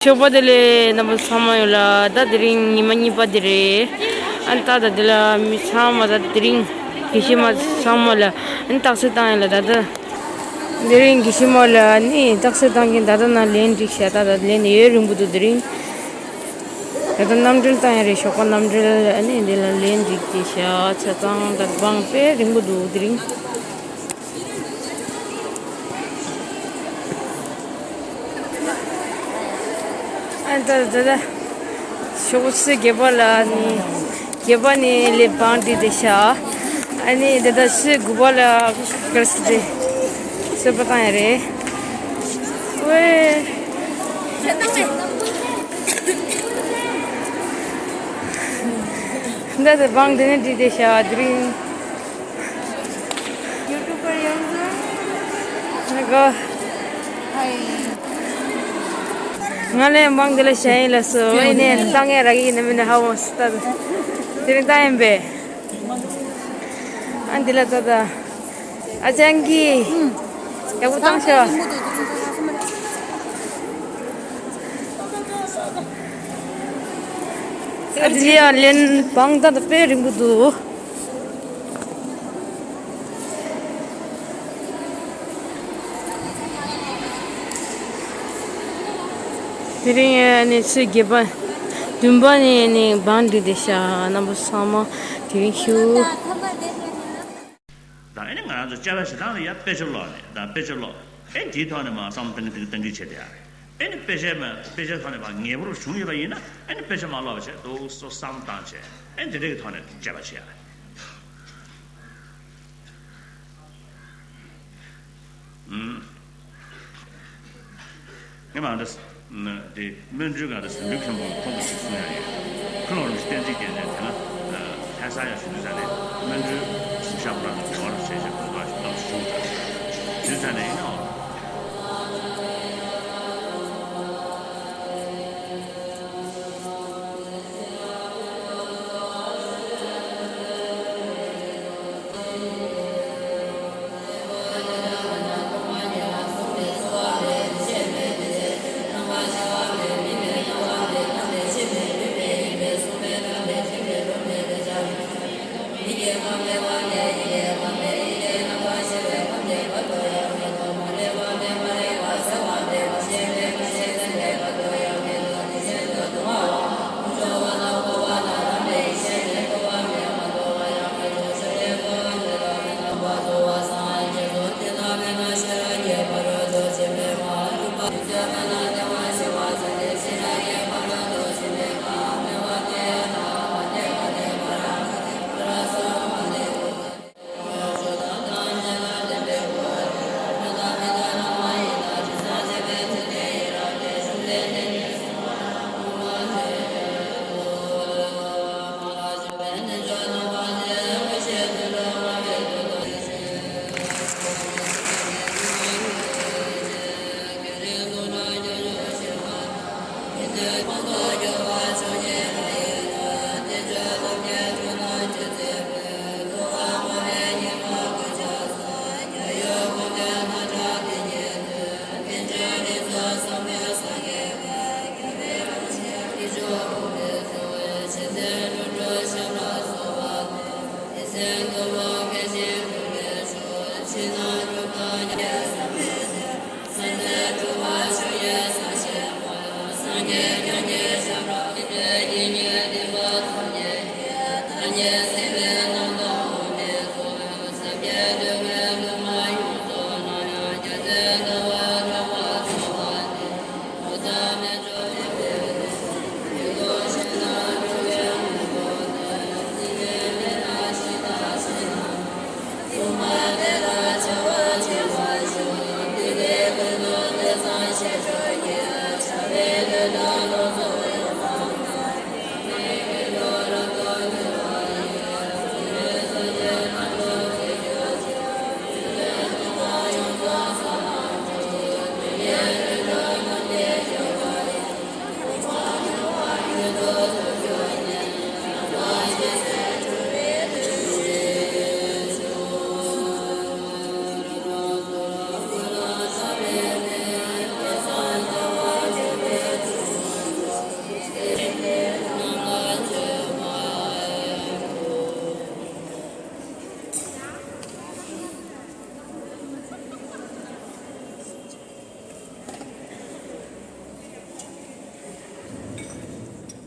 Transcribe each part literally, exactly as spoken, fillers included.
ཞོགས་པ་དེ་ལས་རྣམ་པ་ཚང་མ་ཡོད་ལ། ད་དེ་རིང་ཉི་མ་གཉིས་པ་དེ་རེད། ཨ་ནི་ད་ད་དེ་ལ་མི་ཚང་མ་ད་དེ་རིང་དགེ་བཤེས་མ་ཚང་མ་ལ་ཨ་ནི་རྟགས་གསལ་བཏང་ཡོད་ལ། ད་ད་དེ་རིང་དགེ་བཤེས་མ་ལ་ཨ་ནི་རྟགས་གསལ་བཏང་གིན་ད་ད་ན་ལན་འགྲིག་ཤག་ད་ད་ལན་ཡོད་རིང་པོ་འདུག་དེ་རིང་ད་ད་རྣམ་འགྲེལ་བཏང་ཡ་རེད། ཞོགས་པ་རྣམ་འགྲེལ་ཨ་ནི་དེ་ལ་ལན་འགྲིག་དེ་ཤག་ཆ་ཚང་ད་བང་དཔེ་རིང་པོ་འདུག་དེ་རིང་། ཨ་ད་ད་ད་ཞོགས་སུ་བརྒྱད་པ་ལ་ནི་བརྒྱད་པ་ནི་ལེ་བང་དེ་དེ་ཤག་ཨ་ནི་ད་ད་སུ་དགུ་པ་ལ་གར་སི་དེ་སུ་པ་བཏང་ཡ་རེད། ཝེ། ད་ད་བང་དེ་ནི་དེ་དེ་ཤག་དེ་རིང་། ཡུ་ཊུབ་པར་ཡོང་ཟེར། ང་གོ། ཧའི། ང་ལས་མང་དེ་ལ་ཞེ་ཡིན་ལ་སོ། ཨེ་ནས་བཏང་ངས་རག་གི་ཡིན་ན་མིན་ན་ཧ་འོང་སི་ལྟ་དུ། དེ་རིང་བཏང་ཡིན་པས། ཨ་འདི་ལ་ལྟ་ད། ཨ་ཅང་གི། ཡག་པོ་བཏང་ཤོག་ཨ་ཅི་ཡ་ལེན་བང་ད་ད་དཔེ་རིང་པོ་འདུག་དེ་རིང་ཨ་ནི་ཚེས་བརྒྱད་པ། བདུན་པ་ནས་ནི་བང་སྒྲིག་བསྡད་ཤག་རྣམ་པ་ཚང་མ་དེ་རིང་ཤུ། ད་ཨ་ནི་ང་རང་ཚོ་དཔྱད་པ་བྱེད་སྟངས་ལ་ཡ་དཔེ་ཆ་ཀློག་ནས་ད་དཔེ་ཆ་ཀློག་ཨེ་དེའི་ཐོག་ནས་མ་བསམ་བློ་གཏང་གི་གཏང་གི་བྱེད་དེ་ཡ། ཨེ་ནི་དཔེ་ཆ་མ་དཔེ་ཆ་ཐོག་ནས་མ་ངེས་པར་བྱུང་ཡོད་པ་ཡིན་ན་ཨེ་ནི་དཔེ་ཆ་མ་ཀློག་པ་བྱས་འདུག་སོ་བསམ་བཏང་བྱས་ཨེ་འདི་འདྲའི་ཐོག་ནས་དཔྱད་པ་བྱེད་ཡ། ངས་མ་འདྲ་དེ་སྨིན་གྲོལ་ག་རེ་ཟེར་ལུས་མཁན་པོ་ཁོང་གིས་ཞིག་གསུང་ཡ་ཡོད། ཁོ་ལོ་རིམ་བསྟན་འཛིན་རྒྱལ་མཚན་དེ་ལ་ལྷ་ས་ཡ་ཞུ་དུས་ས་ནས་སྨིན་གྲོལ་གཞུང་ཞབས་རང་གི་ནོར་བྱས་བྱས་གོ་སྐབས་ཤིག་ཏོག་ཙམ་བྱུང་ཙང་དུས་ས་ནས་ཡིན་ནའང་།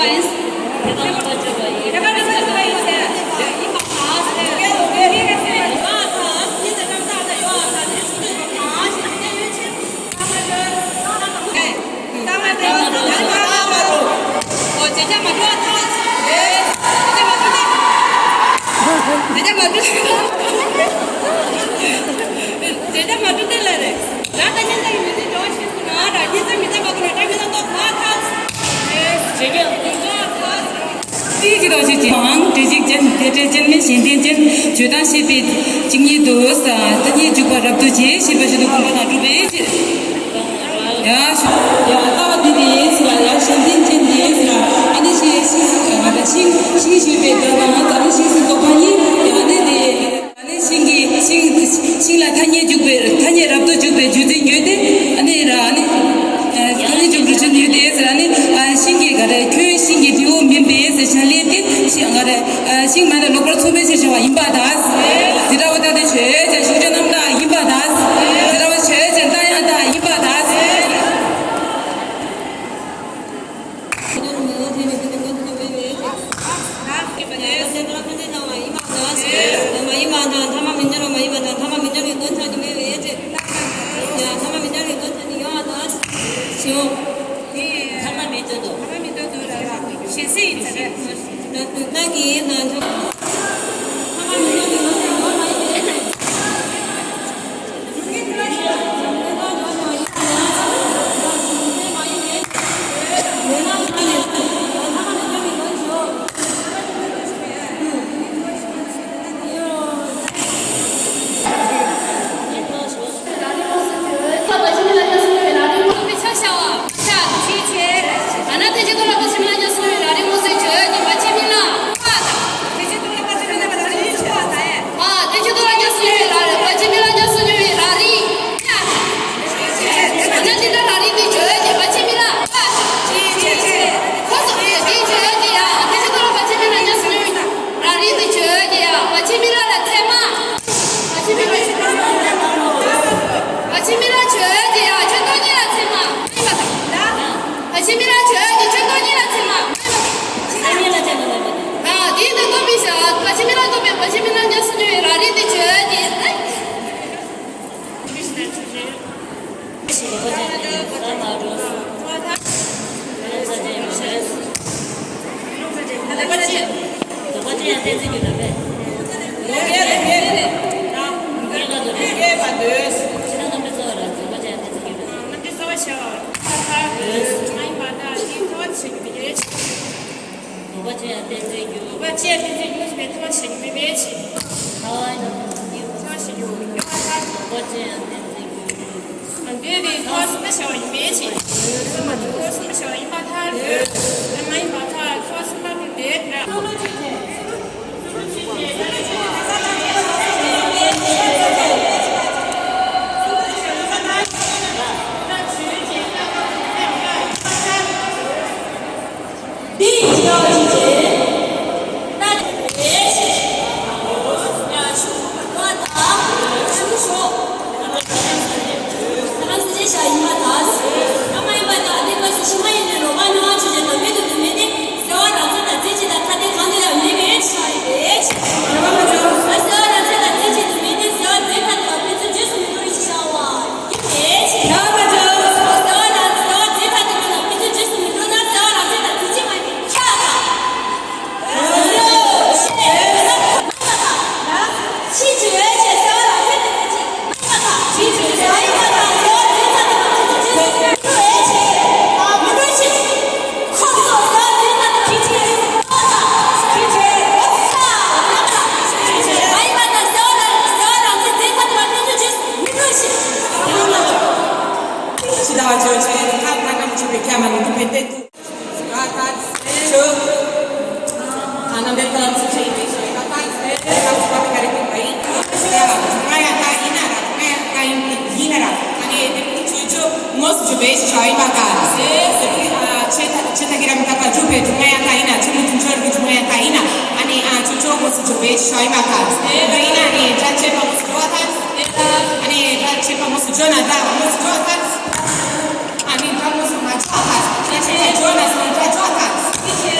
དེའི་ཕྱི་དང་ཕྱི་ཅན་དང་། འབྲས་ཅན་དེ་འབྲས་ཅན་མིན་གཞན་ལྡན་ཅན། བརྗོད་དང་བཤད་པའི་གཅིག་ཉིད་དུ། ཐ་སྙད་འཇུག་པ་རབ་ཏུ་བྱེད། ཞེས་པ་བཞིན་དུ་གོམས་པ་དང་གྲུབ་པའི་ཕྱིར། ཡ་ཡ་ལྟ་བ་འདི་དེ་ཡིན་ཟེར་ལ། ཡ་གཞན་ལྡན་ཅན་དེ་ཡིན་ཟེར་ལ། ཨ་ནི་ཤིང་ཤིང་ཤིང་ཞུས་པའི་སྒྲ་དང་། ཨ་ནི་ཤིང་སུ་འདོགས་པ་ཉིད། ཡ་ཨ་ནི་དེ། ཨ་ནི་ཤིང་གི་ཤིང་ཤིང་ལ་ཐ་སྙད་འཇུག་པའི། ཐ་སྙད་རབ་ཏུ་འཇུག་པའི་རྒྱུ་མཚན་ཡོད་དེ། ཨ་ནི་ར་ཨ་ནི་ཨ་ཐ་སྙད་འཇུག་རྒྱུ་མཚན་ཡོད་དེ་ཟེར། ཨ་ནི་ཨ་ཤིང་གི་ག་རེ། ཁྱོད་ཤིང་གི་འབྲས་བུ་མིན་པས་ཟེར་བྱ་ལས་ཏེ། ཤིང་ག་རེ། ཨ་ཤིང་མ་ནི་ལོག་པར་མཚུངས་པའི་ཕྱིར་བྱ་བ་ཡིན་པ་དང་། དེ་འདྲ་བ་ལྟ་སྟེ་ཆོས་ཅན། ཤུགས་ཅན་རྣམ་དག་ཡིན་པ་དང་། དེ་འདྲ་བ་ཆོས་ཅན་རྟགས་ཡང་དག་ཡིན་པ་དང་། དངོས་སུ་གྲུབ་པའི་ཞིང་ཁམས་ཡིན་པ་དང་། ཆོས་ཆོས་ཐ་ཆོས་ཐ་གི་ར་མི་རྟག་པ་གྲུབ་པའི་སྡུག་བསྔལ་ཡང་དག་ཡིན་ན། ཆོས་མིན་ཐུན་ཚོད་ཀྱི་སྡུག་བསྔལ་ཡང་དག་ཡིན་ན། ཨ་ནི་ཆོས་ཆོས་དངོས་སུ་གྲུབ་པའི་ཞིང་ཁམས་ཡིན་པ་དང་། དེ་ཡིན་ན་ཨ་ནི་སྒྲ་བཅས་པ་དངོས་སུ་གྲུབ་པ་དང་། ཨ་ནི་སྒྲ་བཅས་པ་དངོས་སུ་གྲུབ་ན་སྒྲ་དངོས་སུ་གྲུབ་པ་དང་། ཨ་ནི་སྒྲ་དངོས་སུ་མ་གྲུབ་པ་དང་། སྒྲ་བཅས་པ་གྲུབ་ན་སྒྲ་གྲུབ་པ་དང་།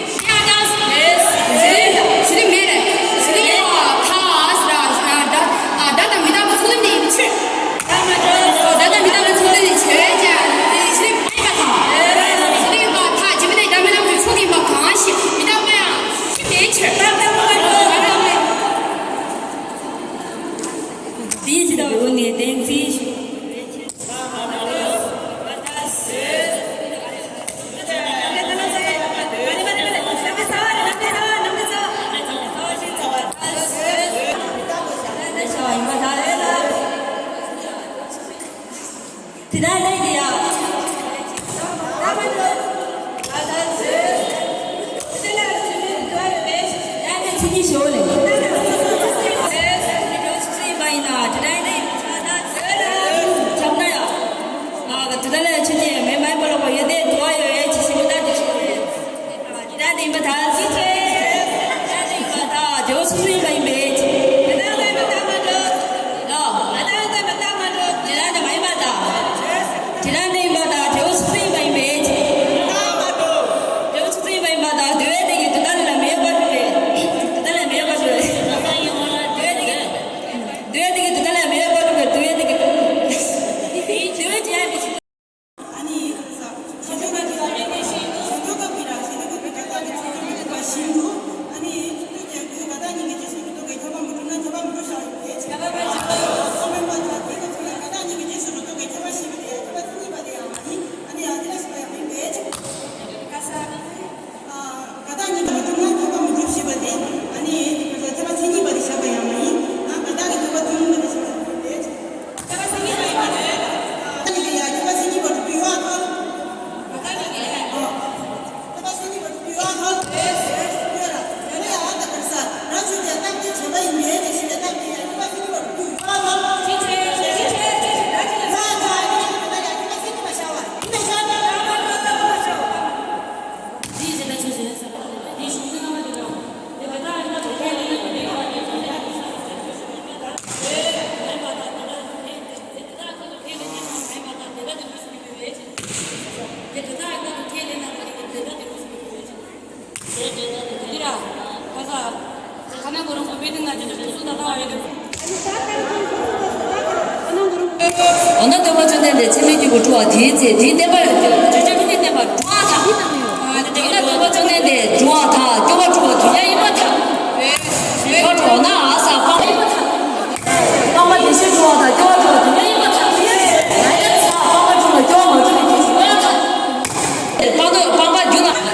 ཡ་ད་ཟེར་ལེ། ཟེར་ལེ་མེད་རེད། ཟེར་ལེ་ཡ་ད་ཟེར་ར། ད་ད་དང་མི་ད་པ་ཚོ་ནི་ཆོས། ད་དང་མི་ད་པ་ཚོ་ནི་ཆོས་ཅན། ཟེར་ལེ་ཕ་ཡི་པ་དང་། ཟེར་ལེ་ཡ་ད་ཇི་མི་ད་ད་མི་ད་པ་ཚོ་གི་མ་གང་ཞིག་མི་ད་པ་ཡང་ཞིག་མེད་ཆོས། ད་ད་པ་ཡང་དེའི་ཕྱི་དང་འོག་ནས་བདེན་ཚིག་ཞུ། དེ་དག་ལས་ཀྱི་ཡ། ཚིག་གཉིས་ཤོག་ལས། འོ་ན་སྟོན་པ་བཅོམ་ལྡན་འདས་ཚད་མའི་སྐྱེས་བུ་སྤྲུལ་པ་དེའི་ཚེ་དེའི་བསྟན་པ་ཡང་བརྗོད་བྱ་སྤྲུལ་པའི་བསྟན་པ་འགྲོ་བ་དང་། འོ་ན་སྟོན་པ་བཅོམ་ལྡན་འདས་འགྲོ་བ་དང་སྐྱོབ་པ་སྤྲུལ་པ་དུས་མཉམ་ཡིན་པར་ཐལ། འོ་ན་ཨ་ས་སྤངས་པ་ཡིན་པར་ཐལ། སྤངས་པ་བདེ་གཤེགས་སྤྲུལ་པ་དང་སྐྱོབ་པ་སྤྲུལ་པ་དུས་མཉམ་ཡིན་པར་ཐལ། ཡ་ཡ་ས་སྤངས་པ་སྤྲུལ་པ་སྐྱོབ་པ་མ་སྤྲུལ་པའི་དུས་མཉམ་ཡིན་པར་ཐལ། སྤངས་པ་སྤངས་པ་རྒྱུད་ན།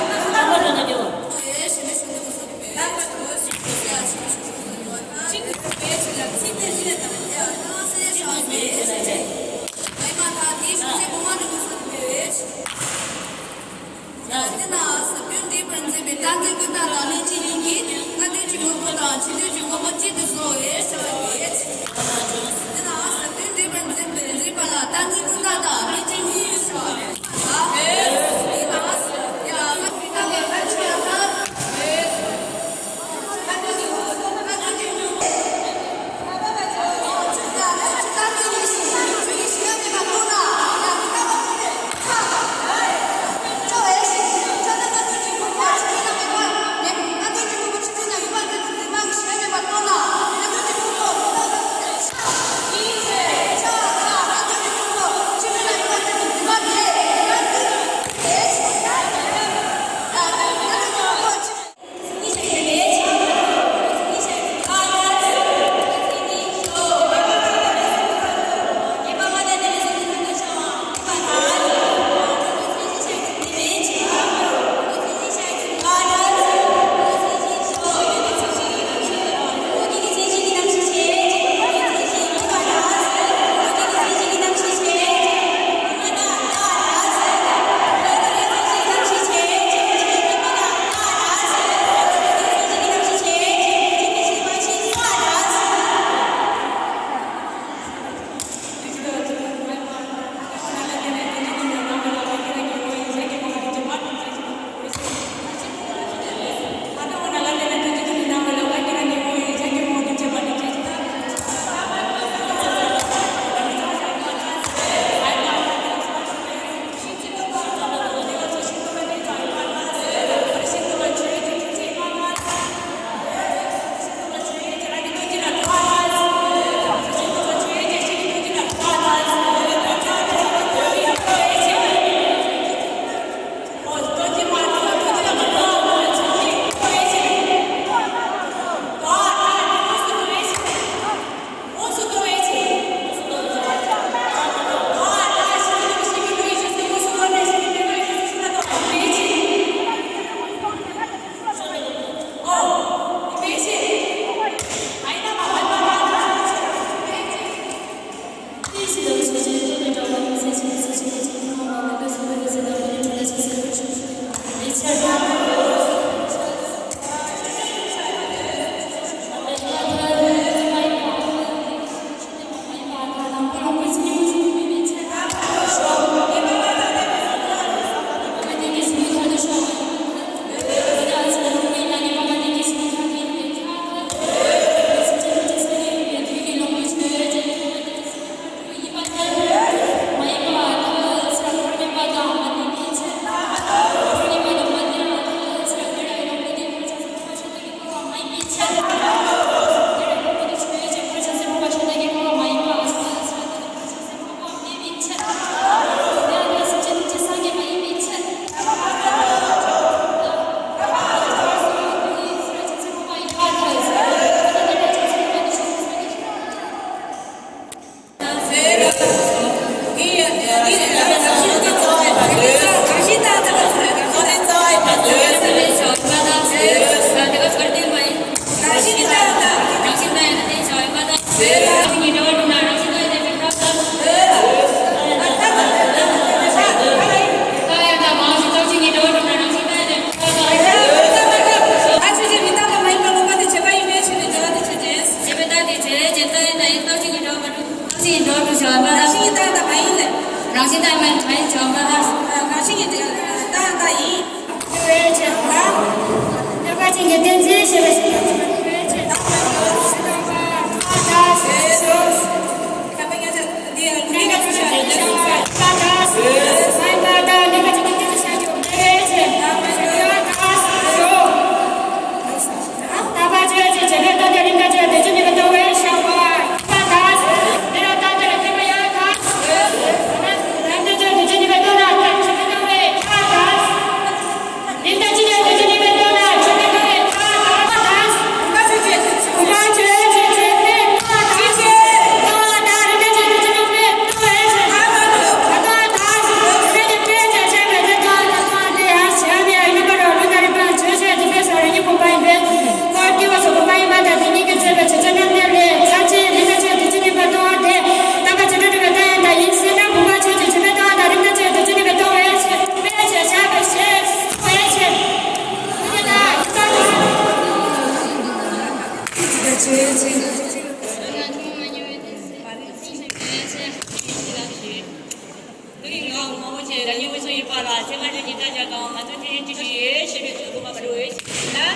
ཚད་མ་ཅན་གྱི་རྟགས་ཆ་གང་མ་རྟོགས་ཆོས་ཅན་ཅི་ཞིག་ཡོད་ཞེས་པའི་ཚུལ་གོ་བ་མ་འགྲོ་བས་ཞེས་ལ།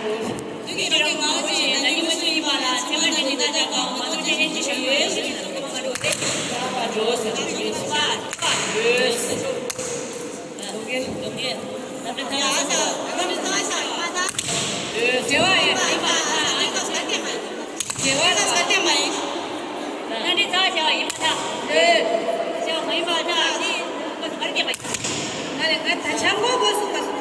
དུས་ཀྱི་རང་བཞིན་ངོ་བོ་ཉིད་ནི་དངོས་སུ་ཡིན་པ་ལ་ཚད་མ་ཅན་གྱི་རྟགས་ཆ་གང་མ་རྟོགས་ཆོས་ཅན་ཅི་ཞིག་ཡོད་ཞེས་པའི་ཚུལ་གོ་བ་མ་འགྲོ་བས་ཞེས་ལ། འགྲོ་ཟེར་ཆོས་ཅན་ཡོད། སྡུག་བསྔལ་སྡུག་བསྔལ། རྣམ་འགྲེལ་ཚར་བ་ཞིག་མ་ཐག་འབྲེལ་བ་ཡོད་མ་ཡིན་པ་ཐག་འབྲེལ་བ་ལ་ས་སྟེང་མ་ཡིན། རྣམ་འགྲེལ་ཚར་བ་ཞིག་ཡིན་མ་ཐག་འབྲེལ་བ་ཡོད་མ་ཡིན་པ་ཐག་འདི་མ་རིག་པ་ཡིན། ང་ལས་ང་ད་ཆང་གོ་གོ་སུ་ག་སུ།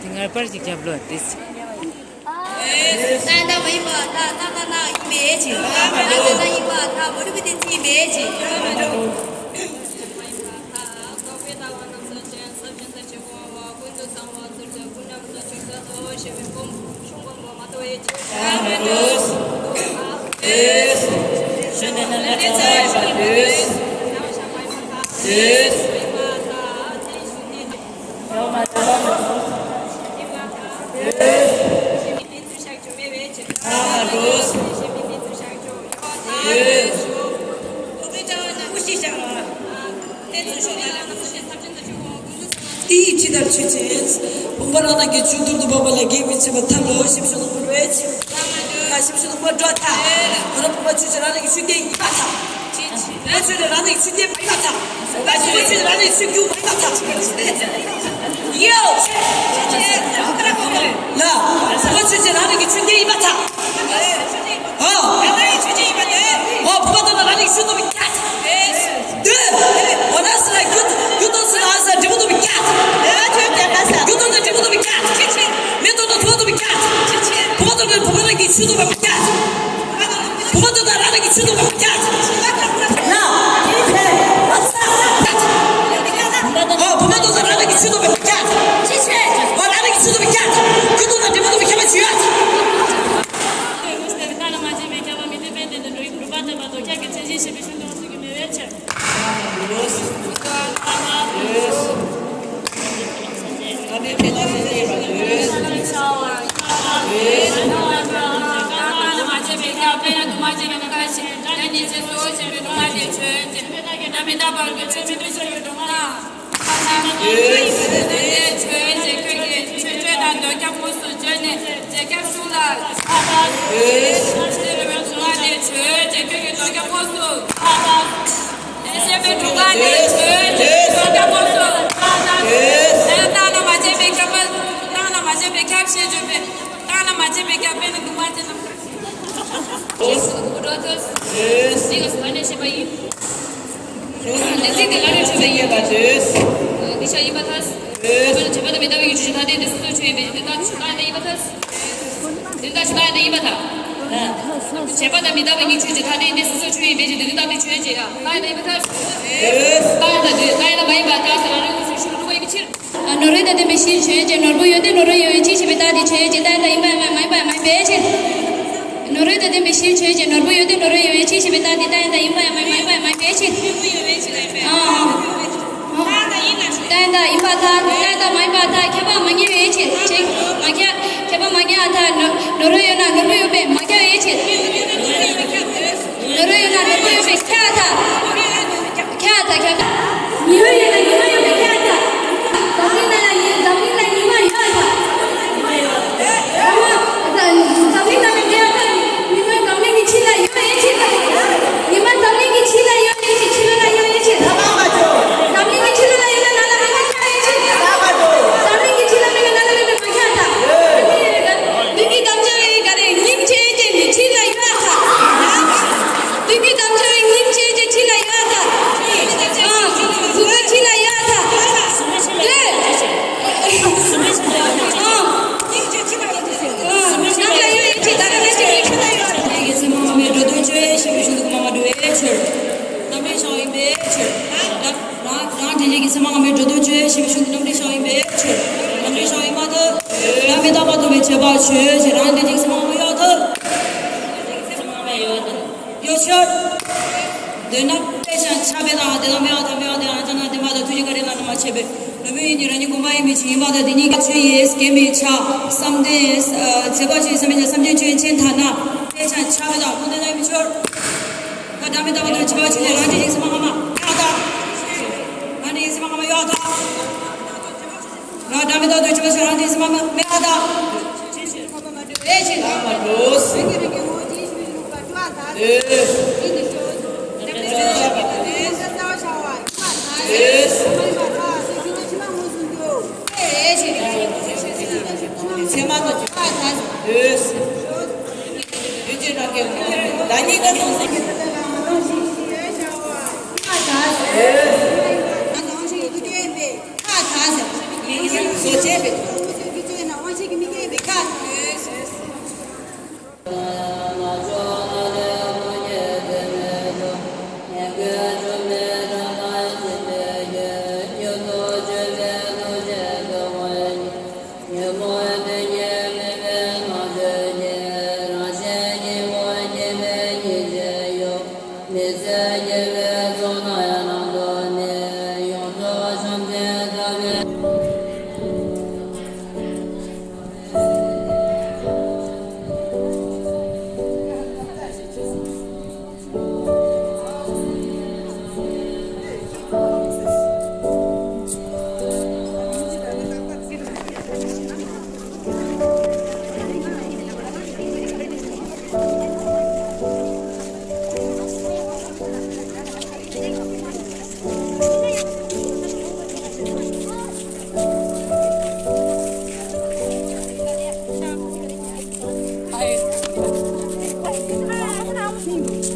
དེ་ངར་པར་ཅིག་རྒྱབ་ལོ་དེ། ད་ལྟ་མ་ཡིན་པ་ད་ལྟ་ལྟ་ན་ཡིན་པའི་ཕྱིར། ད་ལྟ་ལྟ་ཡིན་པ་ད་མ་རིག་པའི་གཏན་ཚིགས་ཡིན་པའི་ཕྱིར། རྟོག་པས་ལྟ་བ་རྣམ་གསལ་ཅན། ས་བཅད་ལྟ་ཅི་གོ་བ། ཀུན་ཏུ་བཟང་བ་ཚུལ་ཁྲིམས་ཀུན་རྣམས་སུ་ཅིག་ཅར་དུ་ཞེས་པའི་སྒོམ་ཆུང་བ་མ་མ་ལྟ་བའི་ཕྱིར། ཡང་མི་འདུག་ཨེས། གཞན་དེ་ན་ལ་ཙ་ཡི་བ་དུས། ཨེས། ཡང་མ་ལྟ་བ་མ་འདུག་ཨེས། ཨ་མ་འདུག་ཨེས། དེ་ཡི་ཕྱི་ལྟར་ཆོས་ཅན། བུམ་པ་རང་རང་གི་ཆོས་རྡུལ་དུ་འབབ་པ་ལ་གེགས་མི་བྱེད་པར་ཐལ་ལོ། ཞིབ་ཞུ་ནོར་བུ་རེད། ཞིབ་ཞུ་ནོར་བུ་འགྲོ་ཐལ། ང་རང་བུམ་པ་ཆོས་ཅན་རང་རང་གི་ཆོས་ལྡན་ཡིན་པར་ཐལ། བུམ་པ་ཆོས་ཅན་རང་རང་གི་ཆོས་ལྡན་མ་ཡིན་པར་ཐལ། བུམ་པ་ཆོས་ཅན་རང་རང་གི་ཆོས་རྒྱུ་མ་ཡིན་པར་ཐལ། ཡོ། ལ། བུམ་པ་ཆོས་ཅན་རང་རང་གི་ཆོས་ལྡན་ཡིན་པར་ཐལ། ཨོ། ཨོ་བུམ་པ་དང་རང་རིག་ཆོས་སྟོང་པའི་ཁྱད། འདོད། འོ་ན་སུ་ལ་རྒྱུ་རྒྱུ་དང་སུ་ལ་ཨ་ས་འབྲས་བུ་སྟོང་པའི་ཁྱད། རྒྱུ་དང་ན་འབྲས་བུ་སྟོང་པའི་ཁྱད། མེ་དང་ན་ཐོག་སྟོང་པའི་ཁྱད། བུམ་པ་དང་ན་བུམ་པ་རང་གི་ཆོས་སྟོང་པའི་ཁྱད། བུམ་པ་དང་ན་རང་རིག་ཆོས་སྟོང་པའི་ཁྱད། ལ། ཨ་ས། ཨོ་བུམ་པ་དང་ན་རང་རིག་ཆོས་སྟོང་པའི་ཁྱད། ཨོ་རང་རིག་ཆོས་སྟོང་པའི་ཁྱད། རྒྱུ་དང་ན་འབྲས་བུ་སྟོང་པའི་ཁྱད་པར་ཆོས་ཡོད། རྟགས་ལ་མ་དཔྱད་པའི་ཁྱབ་པ་མི་མཐུན་དཔེ་བསྟན་ཏེ་འགྲོ་བའི་གྲུབ་པ་བསྟན་པ་དང་ཁྱབ་ཀྱི་མཚན་གཞི་ཞེས་པའི་ཕྱོགས་འདི་དབང་ཚུལ་གྱིས་མེད་པའི་ཕྱིར། རྟགས་ལ་མ་དཔྱད་པའི་ཁྱབ་པ་དཔེར་ན་འདུས་མ་བྱས་པའི་ཁྱབ་པ་ཞེས་པའི་སྒྲ་ཉན་བྱེད་སོ་ཞེས་པའི་སྒྲུབ་པ་དེ་ཆོས་ཅན། དཔེར་ན་མི་རྟག་པར་འདོད་ཆོས་མིན་པའི་ཕྱིར་སྒྲུབ་པ་ལ། ཆོས་ཅན་ཁྱོད་ཀྱིས་ཆོས་ཅན་དང་འདོད་ཁྱབ་ཁོངས་སུ་བརྗོད་ནས་རྗེས་ཁྱབ་གསུངས་ལ། ཨ་ཏ། དེ་ལ་བའི་གསུང་ལ་དེ་ཆོས་ཅན་ཁྱོད་ཀྱིས་འདོད་ཁྱབ་ཁོངས་སུ། ཨ་ཏ། དེ་བཤད་པའི་དྲུག་པ་དེ་ཆོས་ཅན་འདོད་ཁྱབ་ཁོངས་སུ། ཨ་ཏ། དེ་རྟགས་ལ་མ་དཔྱད་པའི་ཁྱབ་པ་རྟགས་ལ་མ་དཔྱད་པའི་ཁྱབ་ཞེས་བརྗོད་པས་རྟགས་ལ་མ་དཔྱད་པའི་ཁྱབ་པས་ནི་འདུས་མ་བྱས་རྣམས། དེ་སུ་འགྲོ་ཐུབ། དེ་ག་སུ་ག་ནས་བཤད་པ་ཡིན། འདི་ཚིག་དེ་ལ་ནི་ཆོས་ཅན་ཡིན་པ་དེས། འདི་ཆ་ཡིན་པར་ཐལ། བྱས་པ་དང་མི་རྟག་པའི་ཡུལ་ཆོས་ཅན་ཐ་དད་འདི་སོ་སོའི་ཆོས་ཡིན་པའི་ཕྱིར་འདི་ལྟ་ཞིག་རྟགས་ཡིན་པར་ཐལ། འདི་ལྟ་ཞིག་རྟགས་ཡིན་པར་ཐལ། བྱས་པ་དང་མི་རྟག་པའི་ཡུལ་ཆོས་ཅན་ཐ་དད་འདི་སོ་སོའི་ཆོས་ཡིན་པའི་ཕྱིར་འདི་ལྟ་བུའི་ཆོས་ཅན་ཡང་རྟགས་ཡིན་པར་ཐལ། རྟགས་ཡིན་པར་ཐལ། རྟགས་ཡིན་པ་ཡིན་པར་ཐལ་ཟེར་རང་རིག་གི་ཕྱིར་ཞུ་རུ་བ་ཡིན་པའི་ཕྱིར། ནོར་བུ་དང་ལྡན་པའི་ཕྱིར་ཆོས་ཅན། ནོར་བུ་ཡོད་དེ་ནོར་བུ་ཡོད་པའི་ཕྱིར་ཞེས་པའི་རྟགས་དེ་ཆོས་ཅན། རྟགས་ཡིན་པ་ཡིན་པ་མ་ཡིན་པ་མ་ཡིན་པའི་ཕྱིར། ནོར་བུ་དང་ལྡན་པའི་ཕྱིར་ཆོས་ཅན། ནོར་བུ་ཡོད་དེ་ནོར་བུ་ཡོད་པའི་ཕྱིར་ཞེས་པའི་རྟགས་དེ་རྟགས་ཡིན་པ་ཡིན་པ་མ་ཡིན་པ་མ་ཡིན་པའི་ཕྱིར། ཨ། རྟགས་ཡིན་པ་ཐལ། རྟགས་མ་ཡིན་པ་ཐལ། ཁྱབ་པ་མ་ངེས་པའི་ཕྱིར། ཅིག་མ་ཁྱབ། ཁྱབ་པ་མ་ངེས་པ་ཐལ། ནོར་ནོར་བུ་ཡོད་ན་ནོར་བུ་ཡོད་པས་མ་ཁྱབ་པའི་ཕྱིར། ནོར་བུ་ཡོད་ན་ནོར་བུ་ཡོད་པས་ཁྱབ་པར་ཐལ། ཁྱབ་པར་ཐལ། ཁྱབ་པར་ཐལ། ཉི་མ་ཡོད་ན་ཉི་མ་ཡོད་པས་ཁྱབ་པར་ཐལ། འཛམ་གླིང་ན་ཡང་ཉི་འཛམ་གླིང་ན་ཉི་མ་ཡོད་པར་ཐལ། འཛམ་གླིང་ན་ཉི་མ་ཡོད་པར་ཐལ། ཉི་མ་འཛམ་གླིང་གི་ཕྱི་ལ་ཡོད་པའི་ཕྱིར། ཉི་མ་འཛམ་གླིང་གི་ཕྱི་ལ་ཡོད་པའི་ཕྱིར། ཕྱི་ལོགས་ལ་ཡོད་པའི་ཕྱིར། འཛམ་གླིང་གི་ཕྱི་ལོགས་ལ་ཡོད་ན་ནང་ལ་མེད་པས་ཁྱབ་པའི་ཕྱིར། འཛམ་གླིང་གི་ཕྱི་ལ་མེད་ན་ནང་ལ་མེད་པས་མ་ཁྱབ་པར་ཐལ། དུས་ཀྱི་དམ་བཅའ་བས་ག་རེ། སྙིང་རྗེ་ཅན་གྱི་ཕྱི་ལ་ཡོད་པར་ཐལ། དུས་ཀྱི་དམ་བཅའ་བས་སྙིང་རྗེ་ཅན་གྱི་ཕྱི་ལ་ཡོད་པར་ཐལ། ཨ། གཟུགས་པོའི་ཕྱི་ལ་ཡོད་པར་ཐལ། ཨ། སྙིང་རྗེ་ཕྱི་ལ་ཡོད་པར་ཐལ། ཨ། ནང་ལ་ཡོད་པའི་ཕྱིར། ད་ལྟ་ནས་བྱས་ནས་ཕྱི་ལ་ཡོད་པར་ཐལ། ལས་ཀྱི་མཚན་མ་སྔ་མའི་འགྲོ་དོན་ཆོས་ཅན་ཞེས་པའི་ཕྱིར་འདུག་གམ་མ་འགྲོ་བའི་ཕྱིར། རྣམ་འགྲེལ་བྱ་བ་ཡིན་པའི་ཕྱིར། རང་རང་དེ་ལས་ཀྱི་མཚན་མ་སྔ་མའི་འགྲོ་དོན་ཆོས་ཅན་ཞེས་པའི་ཕྱིར་འདུག་རྣམ་འགྲེལ་བྱ་བ་ཡིན་པའི་ཕྱིར། རྣམ་འགྲེལ་བྱ་བ་ཡིན་མ་ཐལ། རང་མི་རྟག་པ་རྟོགས་པའི་བྱེད་པ་ཆོས་ཅན། རང་དེ་ལས་ཀྱི་མཚན་མ་སྔ་མ་ཡོད་ཐལ། མཚན་མ་སྔ་མ་ ཆོས། འདོད་ན་དཔེ་ཆ་ཆ་དཔེ་དང་དེ་དང་མེད་པ་དང་མེད་པ་དེ་རང་ཅག་ན་བདེན་པ་དང་ཐུགས་རྗེ་བཀའ་དྲིན་ལ་ནི་མ་ཆད་པའི་ལོ་མི་ཡིན་གྱི་རང་ཉིད་དགོངས་པ་ཡིན་མིན་ཅི་ཡིན་པ་དང་དེ་ཉིད་ཀྱི་ཆོས་ཡིན་སྐྱེ་མེད་ཆ་བསམ་གཏན་ཚེ་དཔག་ཆོས་བསམ་མེད་ཆ་བསམ་གཏན་ཆོས་ཅན་ཐ་ན་དཔེ་ཆ་ཆ་དཔེ་དང་ཁུངས་ལྡན་ན་མི་ཆོས། ད་བདག་མེད་རྟག་པ་དང་བྱེ་བ་ཆོས་ཅན་རང་བཞིན་ཡིན་སེམས་སྔ་མ་མེད་པ་དང་། རང་བཞིན་ཡིན་སེམས་སྔ་མ་ཡོད་དང་། རང་བདག་མེད་རྟག་པ་དང་བྱེ་བ་ཆོས་ཅན་རང་བཞིན་ཡིན་སེམས་སྔ་མ་མེད་པ་དང་།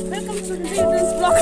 Welcome to the children's vlog.